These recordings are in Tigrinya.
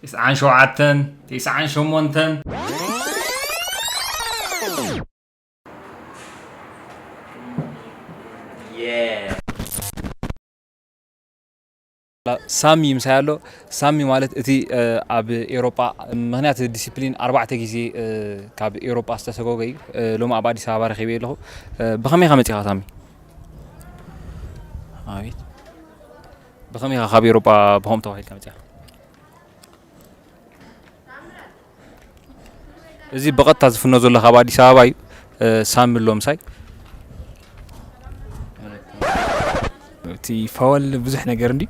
ትስዓን ሸውዓተን፣ ትስዓን ሸሞንተን። ሳሚ ምሳይ ኣሎ። ሳሚ ማለት እቲ ኣብ ኤውሮጳ ምኽንያት ዲሲፕሊን ኣርባዕተ ግዜ ካብ ኤውሮጳ ዝተሰጎገ እዩ። ሎም ኣብ ኣዲስ ኣበባ ረኺበ ኣለኹ። ብኸመይ ኢኻ መጺኻ ሳሚ? ኣቤት። ብኸመይ ኢኻ ካብ ኤውሮጳ ብኸም ተባሂልካ መጺኻ? እዚ ብቐጥታ ዝፍኖ ዘሎ ካብ ኣዲስ ኣበባ እዩ። ሳሚ ኣሎ ምሳይ። እቲ ፋወል ብዙሕ ነገር እንዲ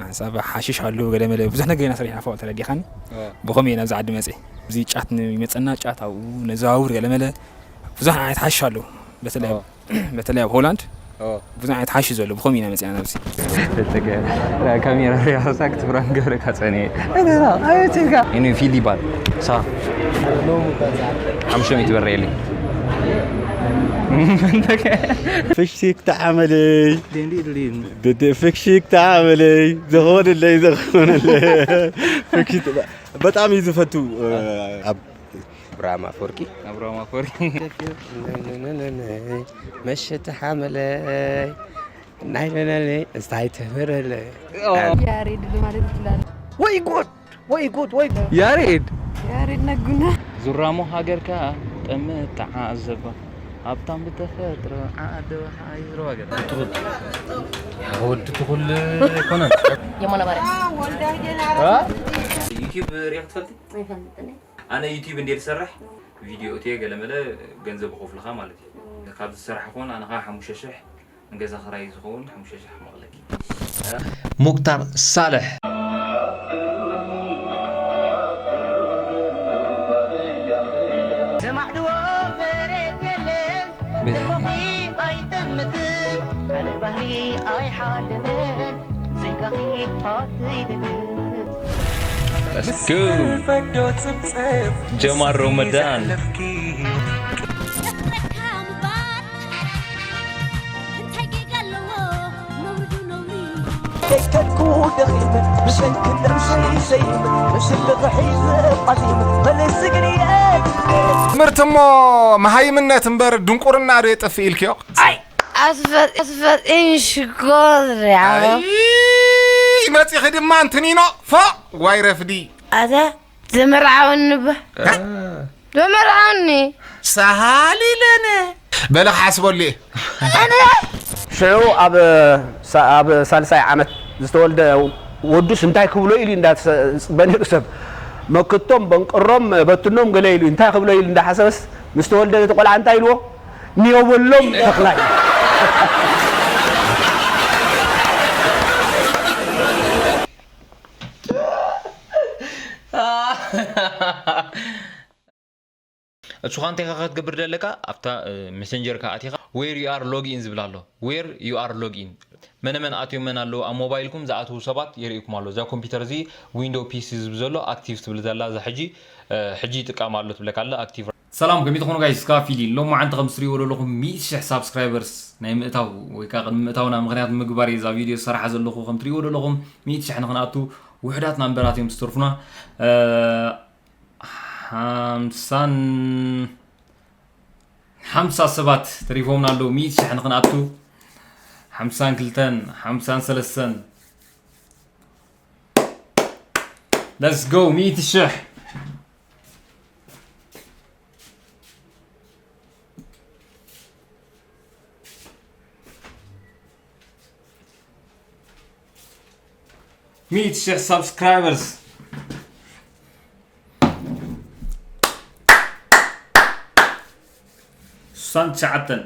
ሓንሳብ ሓሽሽ ኣሎ ገለ መለ ብዙሕ ነገር ኢና ሰሪሕና ፋወል ተረዲኻኒ። ብኸምኡ ኢና ኣብዚ ዓዲ መፅእ። እዚ ጫት ይመፀና፣ ጫት ኣብኡ ነዘዋውር ገለ መለ ብዙሕ ዓይነት ሓሽሽ ኣሎ። በተለይ በተለይ ኣብ ሆላንድ ብዙሕ ዓይነት ሓሽሽ ዘሎ። ብኸምኡ ኢና መፂና ናብዚ። ካሜራ ሪያሳ ክትብራን ገብረካ ጸኒየ። እኔ ፊል ይባል ሳ ሓሙሽተ ሚእቲ ብር የለኝ። ፍሽክ ተዓመለይ። ፍክሽክ ተዓመለይ። ዝኾነለይ፣ ዝኾነለይ። ፍክሽክ በጣም እዩ ዝፈቱ። ኣብ ኣብርሃም ኣፈወርቂ። ኣብርሃም ኣፈወርቂ። መሸት ሓመለይ ናይ ለለለይ እንታይ ትብርለይ። ያሬድ ማለት ይችላል። ወይ ጉድ፣ ወይ ጉድ፣ ወይ ጉድ። ያሬድ። ያሬድ ነጉና። ዙራሞ ሃገርካ ጠምት ተዓዘባ። ሃብታም ብተፈጥሮ ዓዲ ወሓይ ዝረባ ገዛ። ትኹል። ወዲ ትኹል ኣይኮነን። የማነ ባርያ። እ? ዩቲዩብ ሪኢኻ ትፈልጢ? ኣይፈልጥን እየ። ኣነ ዩቲዩብ እንዴ ዝሰርሕ ቪድዮ እትየ ገለመለ ገንዘብ ይኸፍሉኻ ማለት እዩ። ካብ ዝሰርሕ ከሆን ኣነ ኸዓ ሓሙሽተ ሽሕ ንገዛ ኽራይ ዝኸውን ሓሙሽተ ሽሕ መቕለኪ። ሙክታር ሳልሕ። ስማዕድዎ መሬት የለን፣ ብርኾኺ ኣይጥምትን፣ ኣነ ባህሪ ኣይሓልምን፣ ዘይካኺ ሃተይ ድግን። Let's go. ጀማል ሮመዳን። እንታይ ጌጋ ኣለዎ? ነውሪ ዶ ነውሪ? ደከትኩ ደኺመ፣ ብሰንኪ ነብሰይ ሰይመ፣ ምስልኺ ሒዘ ቋዚመ፣ መልሲ ግን የለ። ትምህርቲ እሞ መሃይምነት እምበር ድንቁርና ዶ የጥፍእ ኢልክዮ? ኣይ፣ ኣስፈ-፣ ኣስፈ-፣ ኢንሽኮር፣ ያው። ኣይ፣ መጺኺ ድማ እንትኒኖ፣ ፎእ፣ ዋይ ረፍዲ። ኣታ፣ ዘመርዓውኒ እባ። እ? ዘመርዓውኒ። ሰሃሊ ለነ። በለ ክሓስበሉ እየ። ኣነ ሽዑ ኣብ ሳ-፣ ኣብ ሳልሳይ ዓመት ዝተወልደ ወዱስ እንታይ ክብሎ ኢሉ እንዳተሰ-፣ በኒሩ ሰብ መክቶም በንቅሮም በትኖም ገለ ኢሉ እንታይ ክብሎ ኢሉ እንዳሓሰበስ ምስ ተወልደ ነቲ ቆልዓ እንታይ ኢልዎ? ንዮ በሎም ተኽላይ። እሱ ኻንተ ኢኻ ክትገብር ደለካ ኣብታ፣ እ፣ ሜሴንጀርካ ኣቲኻ where you are log in ዝብል ኣሎ። Where you are log in። መነ መን ኣትዮም መን ኣለዉ ኣብ ሞባይልኩም ዝኣትዉ ሰባት የርእየኩም ኣሎ። እዛ ኮምፒውተር እዚ ዊንዶ ፒሲ ዝብል ዘሎ ኣክቲቭ ትብል ዘላ እዛ ሕጂ፣ እ፣ ሕጂ ይጥቀም ኣሎ ትብለካ ኣላ ኣክቲቭ። ሰላም፣ ከመይ ትኾኑ ጋይስ? እስካ ፊሊ ሎማዓንቲ ከም ትሪእዎ ዘለኹም ሚእቲ ሽሕ ሳብስክራይበርስ ናይ ምእታው ወይ ከዓ ቅድሚ ምእታውና ምኽንያት ምግባር እየ እዛ ቪድዮ ዝሰርሓ ዘለኹ። ከም ትሪእዎ ዘለኹም ሚእቲ ሽሕ ንኽንኣቱ ውሑዳት ናምበራት እዮም ዝተርፉና። እ፣ ሓምሳን ሓምሳ ሰባት ተሪፎምና ኣለዉ፣ ሚእቲ ሽሕ ንኽንኣቱ። ሓምሳን ክልተን፣ ሓምሳን ሰለስተን። Let's go፣ ሚእቲ ሽሕ። ሚእቲ ሽሕ ሳብስክራይበርስ። ስሳን ትሽዓተን፣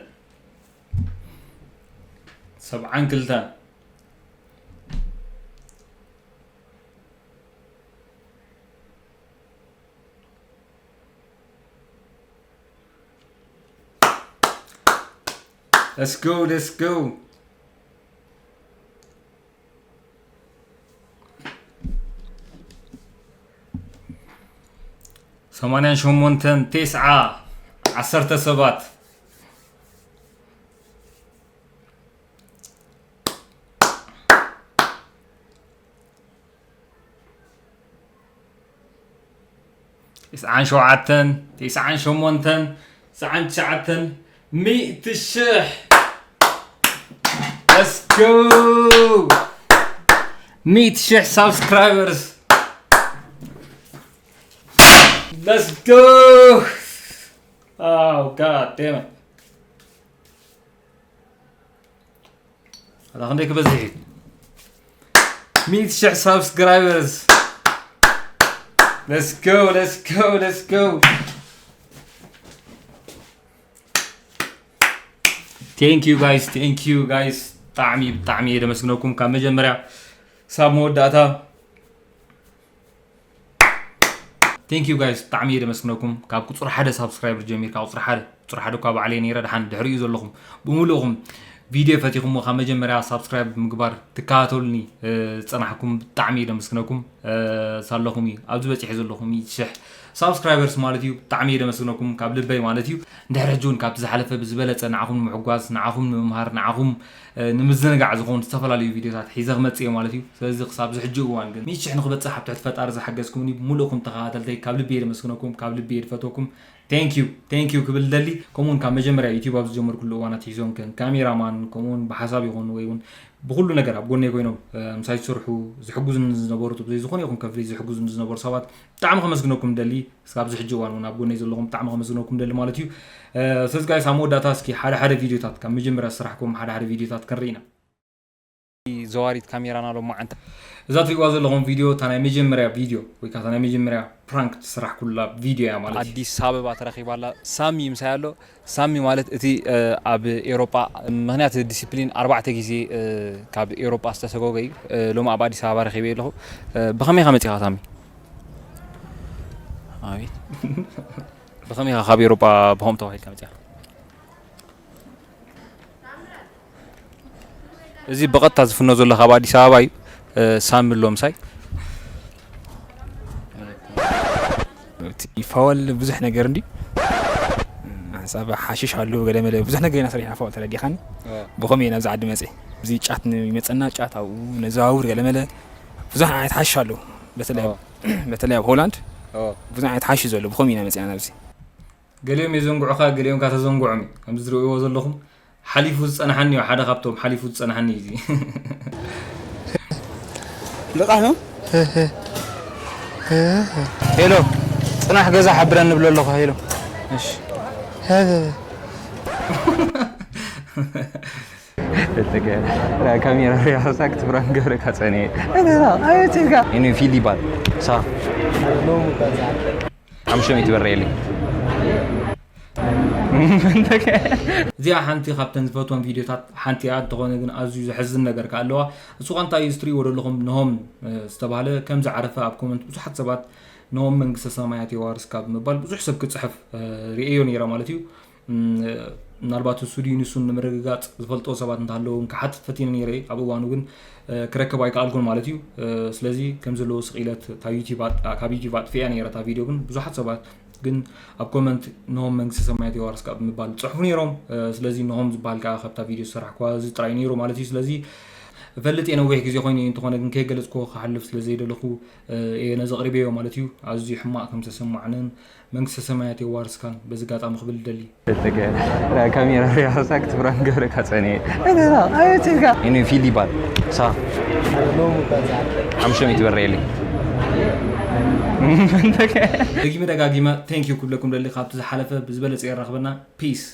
ሰብዓን ክልተን። Let's go, let's go. ሰማንያን ሸሞንተን፣ ቴስዓ፣ ዓሰርተ ሰባት። تسعة شوعتن، تسعة شمونتن، تسعة تسعتن، مئة شح. Let's go. مئة شح subscribers. Let's go. Oh god damn it. هذا خليك بزيد. مئة شح subscribers. Let's go, let's go, let's go. Thank you guys, thank you guys. ብጣዕሚ ብጣዕሚ እየ ደመስግነኩም ካብ መጀመርያ ክሳብ መወዳእታ። Thank you guys፣ ብጣዕሚ እየ ደመስግነኩም። ካብ ቁፅሪ ሓደ subscriber ጀሚርካ፣ ቁፅሪ ሓደ፣ ቁፅሪ ሓደ እኳ ባዕለይ ነይረ፣ ደሓን ድሕሪኡ ዘለኹም ብምሉእኹም ቪድዮ ፈቲኹምዎ ካብ መጀመርያ subscribe ምግባር ትከታተሉኒ ዝፀናሕኩም ብጣዕሚ እየ ደመስግነኩም። ሳለኹም እዩ ኣብዚ በፂሐ ዘለኹም ሽሕ subscribers ማለት እዩ። ብጣዕሚ እየ ደመስግነኩም ካብ ልበይ ማለት እዩ። እንድሕሪ ሕጂ እውን ካብቲ ዝሓለፈ ብዝበለፀ ንዓኹም ንምሕጓዝ፣ ንዓኹም ንምምሃር፣ ንዓኹም ንምዝንጋዕ ዝኾኑ ዝተፈላለዩ ቪድዮታት ሒዘ ክመፅእ እየ ማለት እዩ። ስለዚ ክሳብ ዝሕጂ እዋን ግን ሚእቲ ሽሕ ንክበፅሕ ኣብ ትሕቲ ፈጣሪ ዝሓገዝኩምኒ ብምሉእኩም ተኸታተልተይ ካብ ልቢ እየ ደመስግነኩም፣ ካብ ልቢ እየ ድፈትወኩም። Thank you thank you ክብል ደሊ። ከምኡውን ካብ መጀመርያ ዩቲዩብ ኣብ ዝጀመርኩሉ እዋን ኣትሒዞም ከም ካሜራማን ከምኡውን ብሓሳብ ይኹን ወይ እውን ብኩሉ ነገር ኣብ ጎነይ ኮይኖም ምሳይ ዝሰርሑ ዝሕጉዝኒ ዝነበሩ፣ ብዘይ ዝኾነ ይኹን ከፍሊ ዝሕጉዝኒ ዝነበሩ ሰባት ብጣዕሚ ከመስግነኩም ደሊ። እስካብ ዝሕጂ እዋን እውን ኣብ ጎነይ ዘለኹም ብጣዕሚ ከመስግነኩም ደሊ ማለት እዩ። ስለዚ ጋይስ ኣብ መወዳእታ እስኪ ሓደ ሓደ ቪድዮታት ካብ መጀመርያ ዝሰራሕኩም ሓደ ሓደ ቪድዮታት ክንርኢ ኢና። ዘዋሪት ካሜራና ሎማዓንቲ። እዛ ትሪእዋ ዘለኹም ቪድዮ እታ ናይ መጀመርያ ቪድዮ ወይ ከዓ እታ ናይ መጀመርያ ፕራንክ ዝሰራሕኩላ ቪድዮ እያ ማለት እዩ። ኣዲስ ኣበባ ተረኺባ ኣላ። ሳሚ ምሳይ ኣሎ። ሳሚ ማለት እቲ ኣብ ኤውሮጳ ምኽንያት ዲሲፕሊን ኣርባዕተ ግዜ ካብ ኤውሮጳ ዝተሰጎገ እዩ። ሎሚ ኣብ ኣዲስ ኣበባ ረኺበ ኣለኹ። ብኸመይ ኢኻ መፂኻ ሳሚ? ኣቤት። ብኸመይ ኢኻ ካብ ኤውሮጳ ብኸም ተባሂልካ መፂኻ? እዚ ብቐጥታ ዝፍኖ ዘሎ ካብ ኣዲስ ኣበባ እዩ። ሳሚ ኣሎ ምሳይ። ይፋወል ብዙሕ ነገር እንዲ ሓሳብ ሓሽሽ ኣሎ ገለ መለ ብዙሕ ነገር ኢና ሰሪሕና ፋወል ተረዲኻኒ። ብኸም ኢና ኣብዚ ዓዲ መፅእ እዚ ጫት ይመፀና ጫት ኣብኡ ነዘዋውር ገለ መለ ብዙሕ ዓይነት ሓሽሽ ኣሎ። በተለይ ኣብ ሆላንድ ብዙሕ ዓይነት ሓሽሽ ዘሎ ብኸም ኢና መፅና ናብዚ። ገሊኦም የዘንግዑኻ ገሊኦም ካተዘንግዖም እዩ ከምዚ ዝርእይዎ ዘለኹም። ሓሊፉ ዝጸንሓኒ እዩ ሓደ ካብቶም ሓሊፉ ዝጸንሓኒ እዩ እዚ። ልቃሕ ነው። ሄሎ ጽናሕ ገዛ ሓብረን ንብሎ ኣለኹ። ሄሎ እሺ። ካሜራ ሪያሳ ክትብራን ገብረካ ጸኒኤ። እኔ ፊል ይባል ሳ ሓሙሽተ ሚእቲ ብር የለይ። እዚኣ ሓንቲ ካብተን ዝፈትወን ቪድዮታት ሓንቲ እያ። እንተኾነ ግን ኣዝዩ ዘሕዝን ነገር ከኣ ኣለዋ። እሱ ኸ እንታይ እዩ? ስትሪእዎ ዘለኹም ነሆም ዝተባህለ ከም ዝዓረፈ ኣብ ኮመንት ብዙሓት ሰባት ነሆም መንግስተ ሰማያት የዋርስካ ብምባል ብዙሕ ሰብ ክፅሕፍ ርእየዮ ነይረ ማለት እዩ። ምናልባት እሱ ድዩ ንሱን ንምርግጋፅ ዝፈልጦ ሰባት እንተሃለዉ እውን ክሓትት ፈቲነ ነይረ። ኣብ እዋኑ ግን ክረክብ ኣይከኣልኩን ማለት እዩ። ስለዚ ከም ዘለዎ ስቕ ኢለ ካብ ዩቲዩብ ኣጥፊኣ ነይረ እታ ቪድዮ። ግን ብዙሓት ሰባት ግን ኣብ ኮመንት ነሆም መንግስተ ሰማያት የዋርስካ ብምባል ዝፅሕፉ ነይሮም። ስለዚ ነሆም ዝበሃል ከዓ ካብታ ቪድዮ ዝሰራሕኩዋ እዚ ጥራይ ነይሩ ማለት እዩ። ስለዚ እፈልጥ እየ ነዊሕ ግዜ ኮይኑ እዩ፣ እንተኾነ ግን ከይገለፅኩዎ ክሓልፍ ስለዘይደለኹ እየ ነዚ ኣቕሪበዮ ማለት እዩ። ኣዝዩ ሕማቕ ከም ዝተሰማዕንን መንግስተ ሰማያት የዋርስካን በዚ ኣጋጣሚ ክብል እደሊ። ካሜራ ሪያሳ ክትብራን ገብረካ ጸኒኤ። እኔ ፊል ይባል ሳ ሓሙሽተ ሚእቲ ብር የለይ። ደጊመ ደጋጊመ thank you ክብለኩም ደሊ። ካብቲ ዝሓለፈ ብዝበለጸ የራኽበና። Peace።